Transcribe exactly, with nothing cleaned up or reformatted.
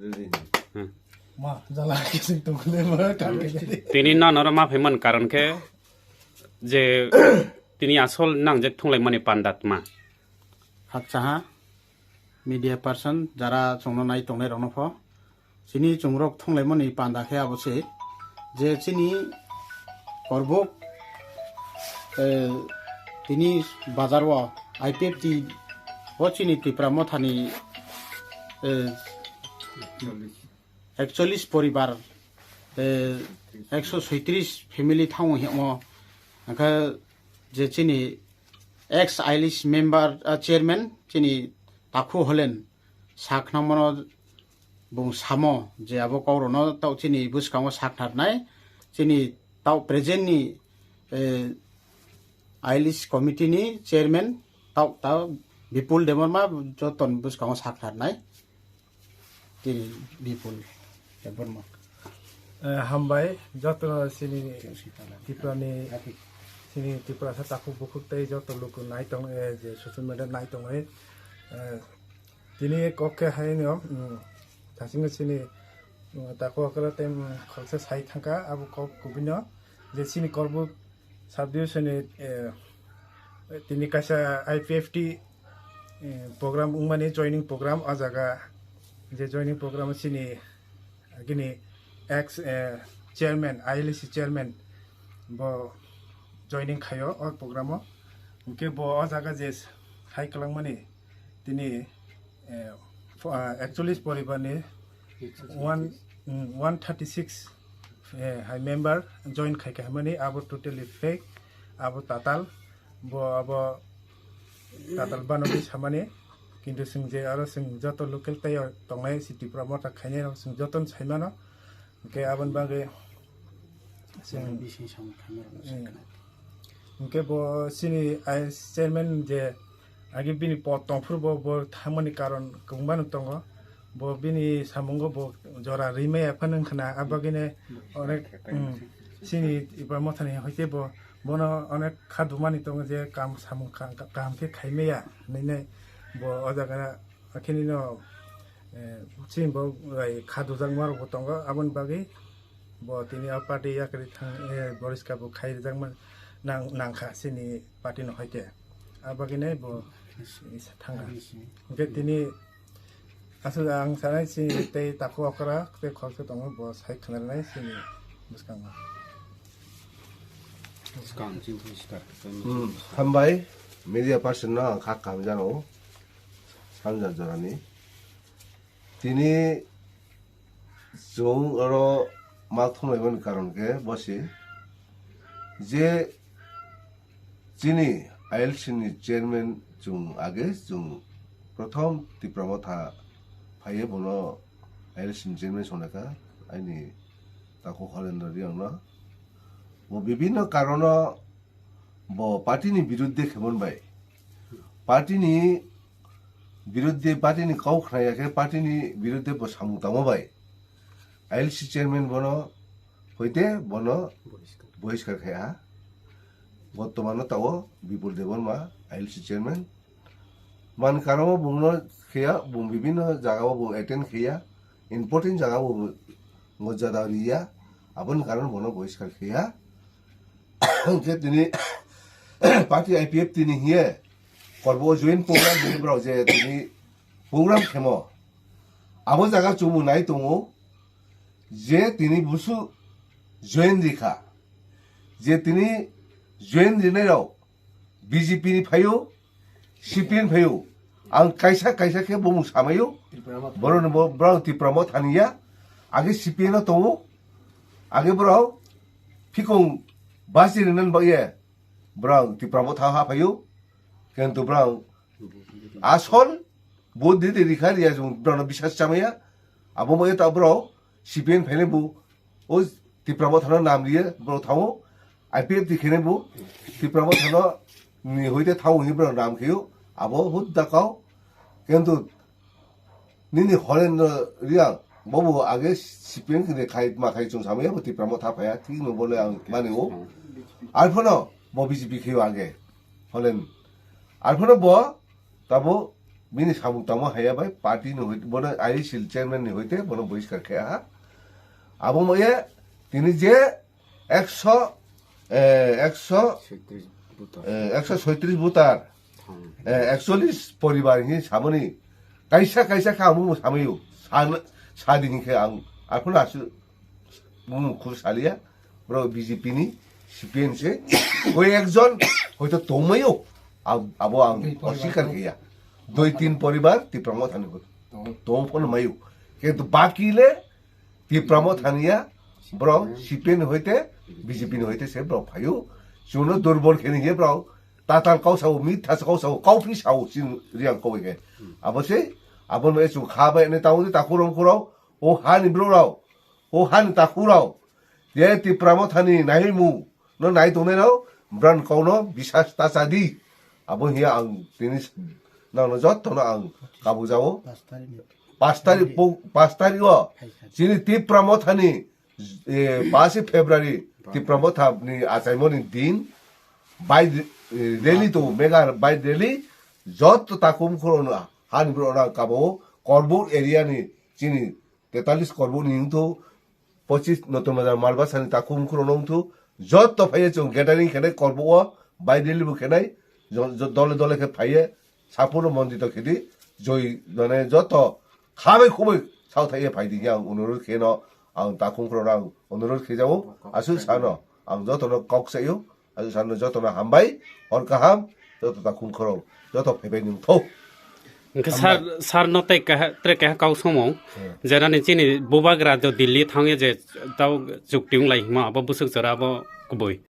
Hmm. Ma, jala kising tongkole ma, kan ke jadi. Tini nang noro ma phaimani karon khe je tini asol nang je thunglaimani panda tma. Hakchaha media person jara chwngno nai tongnai rokno pho. Chini chwng rok thunglaimani panda khe abo se je chini korbuk, eh, tini bazar o I P F T o chini Tipra Mothani, eh, ekchollis poribar, eh, ekso soitris family thango himo. Hwnkhe je chini ex I L C member, ah, chairman chini Takhu Holen sakhnamano bung samo je abo kok rokno tau chini bwskango sakhnarnai chini tau present ni, eh, I L C committee ni chairman tau tau Bipul Debbarma joton bwskango sakhnarnai chini Bipul Debbarma. Eh, hambai joto chini Tripura ni, chini Tripura sa takhuk bukhuk tei joto luku nai tong, eh, je social media nai tong, eh, tini kok khe haino, mm, thasingno chini, mm, takhuk okra tei, mm, khoroksa sai thangkha, abo kok kubino je chini Korbuk subdivision ni, eh, tini kaisa I P F T, eh, program wngmani joining program o jaga je joining program chini gini ex, eh, chairman, I L C chairman bo joining khaio o program o. Hwnkhe bo o jaga je hai kwlangmani tini, eh, fo-, ah, ekchollis poribar ni one, mm, one thirty six, eh, hai member join khai kha hwnmani abo totally fake, abo tatal, bo abo tatal banogwi samani, kintu chwng je aro chwng joto local tei o tongnai si Tipra Motha khainai rok chwng jotono saimano, hwnkhe aboni bagwi chwng Bising samung khainai rok chwng, mm, khna. Hwnkhe bo chini I S chairman je agi bini pod tongphuru bo, bo thangmani karon kwbangma no tongo. Bo bini samungo bo jora rimaya phano wngkhana, abagine onek, mm, chini Tipra Mothani hoite bo bono onek kha dumani tongo je kam samung kha-, kaham khe khaimaya hinwi bo o jaga akhini no, eh, chini bo bai kha dujakma rok bo tongo, aboni bagwi bo tini o party yakri thang, eh, boriska bo khai rijakma nang-, nangkha chini party no hoite. Abagine bo thangkha. Hwnkhe tini aswk ang sanai si tei takhuk okra tei khoroksa tongo, bo sai khwnarnai sini bwskango. Bwskang chini poriskar. Hmm, hambai media person no ang kha kaham jano sanja jorani. Tini chwng oro ma thumlaimani karon khe bo se je chini I L C ni chairman chwng age chwng prothom Tipra Motha phaiye bono I L C ni chairman songnai kha aini takhuk Holendra Reang no. Bo bibhinno karono bo party ni biruddhe khemon bai. Party ni biruddhe, party ni kok khnaya khe party ni biruddhe bo samung tangma bai. I L C chairman bono hoite bono bohiskar khai ha. Bortomano tao Bipul Debbarma I L C chairman. Man karamo bungno khiya, bung bibhinno jagao bung attend khiya, important jagao bung ngojada riya, aboni karon bono bohiskar khiya. Hwnkhe tini party I P F T ni hiye korbo join program hini borok je tini program khemo. Abo jaga chumui nai tongo je tini busu join rikha. Je tini join rinai rok B J P ni phaio, C P M phaio. Ang kaisa kaisa khe bumung samaio. Borok ni bo, borok Tipra Motha ni ya. Age C P M no tongo. Age borok phikung basi rinani bagwi borok Tipra Motha ha phaio. Kintu borok asol bo didi rikha riya jung borok no bisas chamaya. Abo mo eta borok C P M phainai bo o Tipra Motha no nam riye borok thango. I P F T khene bo Tipra Motha no ni hoite thango hini borok nam kheo abo hut da kao. Kintu nini Holendra Reang bobo age C P M khene khai ma khai chung samaya bo Tipra Motha phaya thik no bole ang mani o. Arphono bo B J P kheo age Holen. Arphono bo tabo bini samung tangma haya bai party ni hoite, bono I A C chairman ni hoite bono bohiskar khe ha. Abo moye tini je ekso, eh, ekso, Soitris buta. Eh, ekso soitris butar, Thang. Eh, ekchollis poribar hinwi samani kaisa kaisa kha amung samio. San-, sadi hinkhe ang arphuno asu bumung khur saliya. Bro B J P ni C P M se. Koi ekjon hoito tongmaio. Ab-, abo ang Dui poribar oswikar tong-, kheya. Dui tin poribar Tipra Motha ni hoito. Tong. Tong phano maio. Kintu baki le Tipra Motha niya, borok C P M ni hoite, B J P ni hoite se borok phaio. Chwngno durbol khe ni hiye borok tatal kau sao, mitha kau sao, kauphi sao, chini Reang kau bai khe. Abo se, abo no chwng kha bai ne tamo de takhurok khurok, o hani borok rok, o hani takhurok, je Tipra Motha ni naimu, no nai tongnai rok, bran kau no bisas ta cha di. Abo hiya ang tini nang no jotto no ang kabu jao. Pas tarikh ni. Pas tarikh po-, pas tarikh o chini Tipra Motha ni, eh, pas February Tipra Motha ni achaimo ni din bai, eh, rally to mega bai rally jotto takhum khoro no hani borok rok kabo Korbuk area ni chini tetalis Korbuk ni wngthu pochis Noton Bazar Malbasani takhum khoro no wngthu jotto phaiye chwng gathering khenai Korbuk o bai rally bo khenai jo-, jo-, dole dole khe phaiye. Sapono mondito khedi joi mane joto khabai khubai sao thaiye phaidi khe ang onurod kheno ang takhum khoro ang onurod khejao aswk sano ang jotono kok saio aswk sano jotono hambai hor kaham joto takhum khoro joto phaibai nung tho. Hwnkhe sir, sir no tei kaha, tre kaha kau somo, hmm, jenani chini bubagra jo Delhi thangye je tau chukti wng lai hima abo bwswk jora abo kubui.